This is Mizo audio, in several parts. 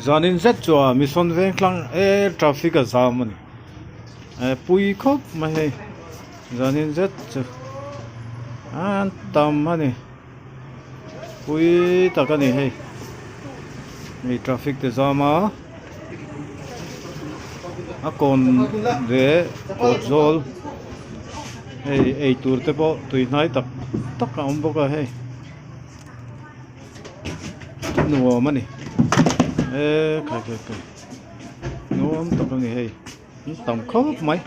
Zanin zet chu a mission veng tlang e traffic a zam a ni eh pui khawp mai hei zanin zet chu an tam a ni pui tak a ni hei hei traffic te zam a a kawn leh kawt zawl hei eitur te pawh tuihnai tak tak a awm bawk a hei. Nuam a ni e khai khai khai nuam tak a ni hei an tam khawp mai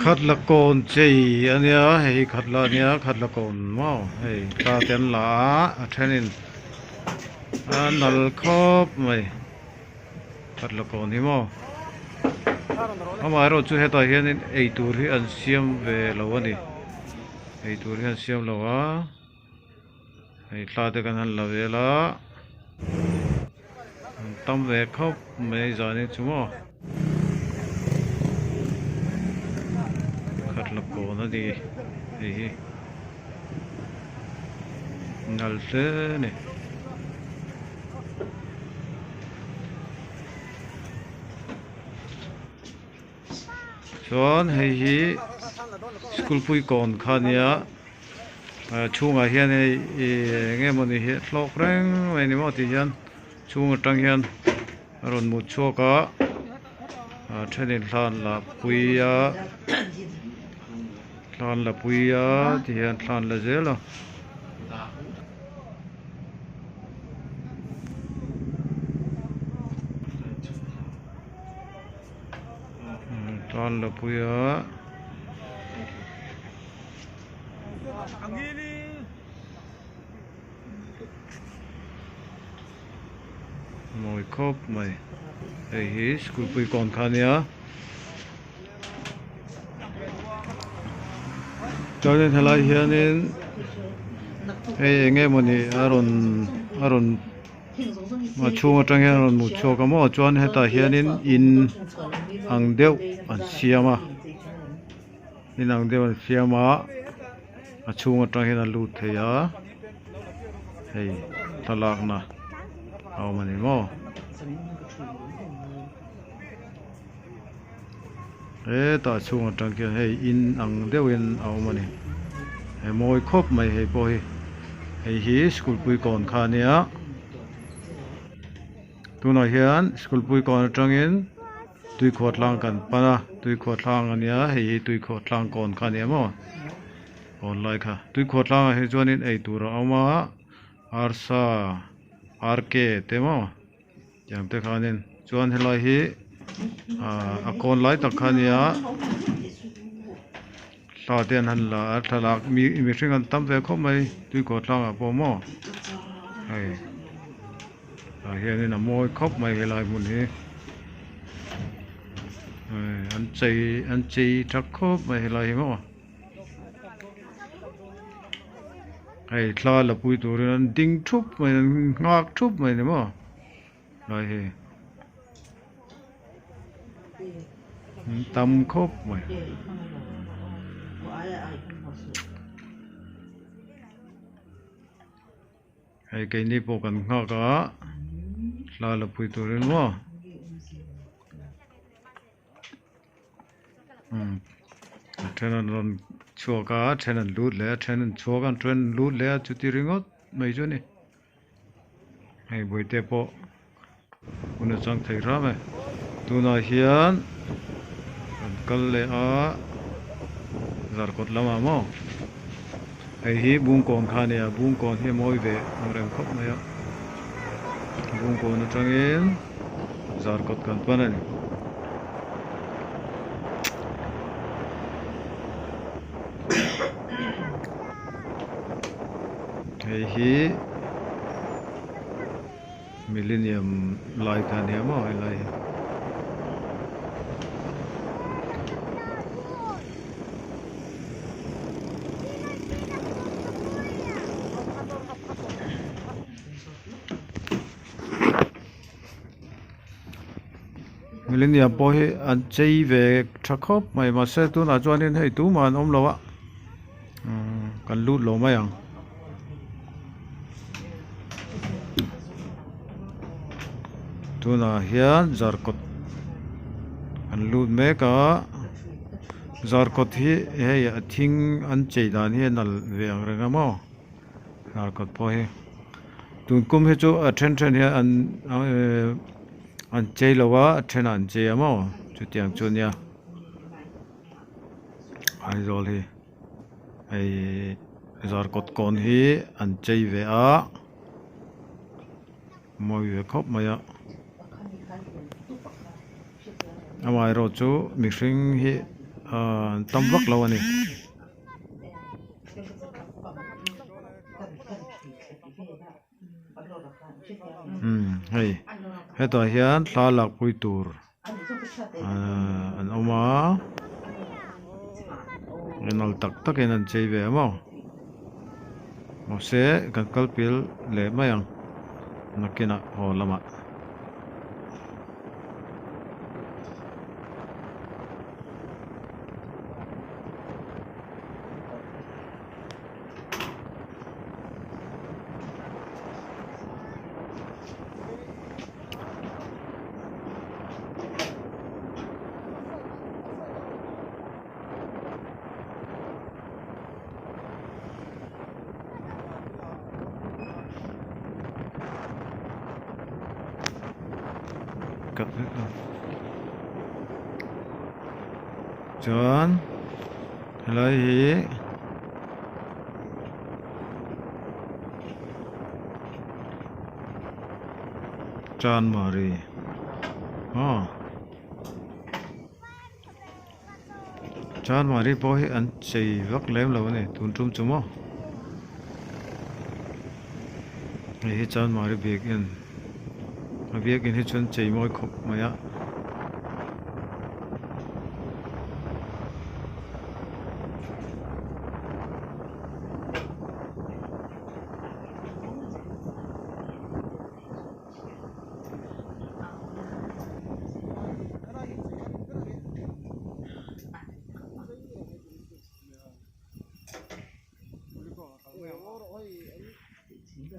khatla kawn chei a nia hei hi khatla a nia khatla kawn maw hei thla te an la a a thenin a nal khawp mai khatla kawn hi maw amaherawhchu hetah hianin eitur hi an siam ve lo a ni. Eitur hian siam lo a hei thla te kan han la vel a an tam ve khawp mai zan hi chu maw khat la kawn a ni hei hi nal hle a ni. Chuan hei hi school pui kawn kha a nia ah chhungah hian hei ih eng nge mawni hi hlawk reng mai a ni maw tih hian chhung atang hian a rawn mut chhuak a ah thenin thla an la pui a thla an la pui a ti hian thla an la zel a. Tan la pui a. Mawi khawp mai. Hei hi school pui kawn kha a nia. Chuanin helai hianin hei eng nge mawni a rawn a rawn. A chhung atang hian a rawn hmuh chhuak a maw chuan hetah hianin in ang deuh an siam a in ang deuh an siam a a chhung atang hian a lut thei a hei thlalakna a awm a ni maw hetah a chhung atang khian hei in ang deuhin a awm a ni he mawi khawp mai hei pawh hi hei hi school pui kawn kha a nia tunah hian school pui kawn atangin tuikhuah tlang kan pan a tuikhuah tlang a nia hei hi tuikhuah tlang kawn kha a nia maw kawn lai kha tuikhuah tlangah hi chuanin eitur a awm a arsa arke te maw. Tiang te khanin chuan helai hi ahh a kawn lai tak kha a nia thla te an han la a thlalak mi mihring an tam ve khawp mai tuikawh tlangah pawh maw hei tah hianin a mawi khawp mai helai hmun hi hei an chei an chei tha khawp mai helai hi maw. Hei thla la pui turin an ding thup mai an nghak thup mai a ni maw lai hi an tam khawp mai. Hei keini pawh kan nghak a thla la pui turin maw. A then an rawn chhuak a a then an lut leh a a then an chhuak a a then an lut leh a chuti ringawt mai chu a ni hei bawihte pawh hun a chang thei hram e tunah hian an kal leh a zarkawt lamah maw hei hi bungkawn kha a ni a bungkawn hi a mawi ve ang reng khawp mai a bungkawn atangin. Zarkawt kan pan a ni. Hei hi Millennium lai kha a nia maw helai hi. Millennium pawh hi an chei ve tha khawp mai mahse tunah chuanin hei tumah an awm lo a umm kan lut lo mai ang. Tunah hian zarkawt an lut mek a zarkawt hi hei a thing an chei dan hi a nalh ve ang reng a maw zarkawt pawh hi tun kum hi chu a then then hian an ehh an chei lo a a then ah an chei a maw chutiang chu a nia Aizawl hi hei zarkawt kawn hi an chei ve a. Mawi ve khawp mai a amaherawh chu mihring hi ahh an tam vak lo a ni. Umm hei hetah hian thla lakpui tur ahh an awm a enal tak takin an chei ve a maw mahse kan kal pial leh mai ang nakinah haw lamah. Chuan helai hi. Chanmari aw Chanmari pawh hi an chei vak lem lo a ni tun tum chu maw hei hi Chanmari biakin a biakin hi chuan chei mawi khawp mai a.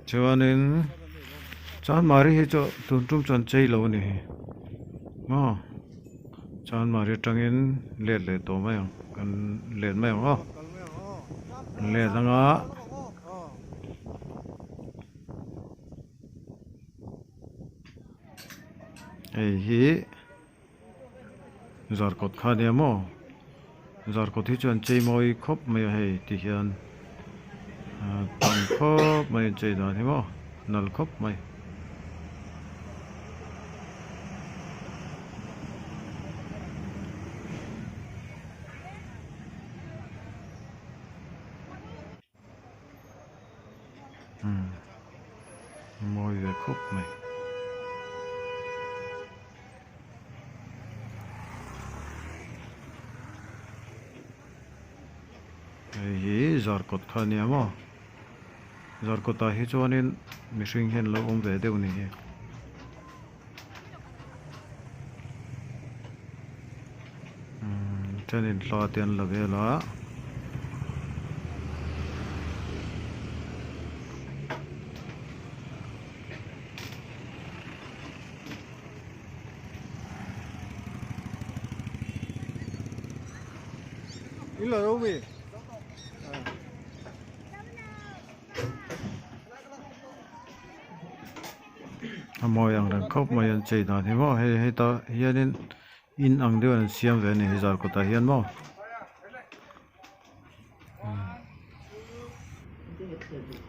Chuanin Chanmari hi chu tun tum chuan chei lo a ni hi maw Chanmari atangin let leh tawh mai ang kan let mai ang aw let anga. Hei hi zarkawt kha ania maw zarkawt hi chuan chei mawi khawp mai a hei ti hian tam khawp mai an chei dan hi maw nal khawp mai. Mawi ve khawp mai. Hei hi zarkawt kha a nia maw zarkawt ah hi chuanin mihring hian lo awm ve deuh ni hi. Thenin hla te an la vel a. A mawi ang reng khawp mai an chei dan hi maw hei heta hianin in ang deuh an siam ve a ni hi zarkawtah hian maw.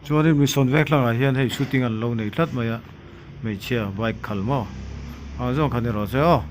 Chuanin mi sawn vek hlangah hian hei shooting an lo nei tlat mai a hmeichhia bike khalh maw ah zawng kha ni rawh se aw.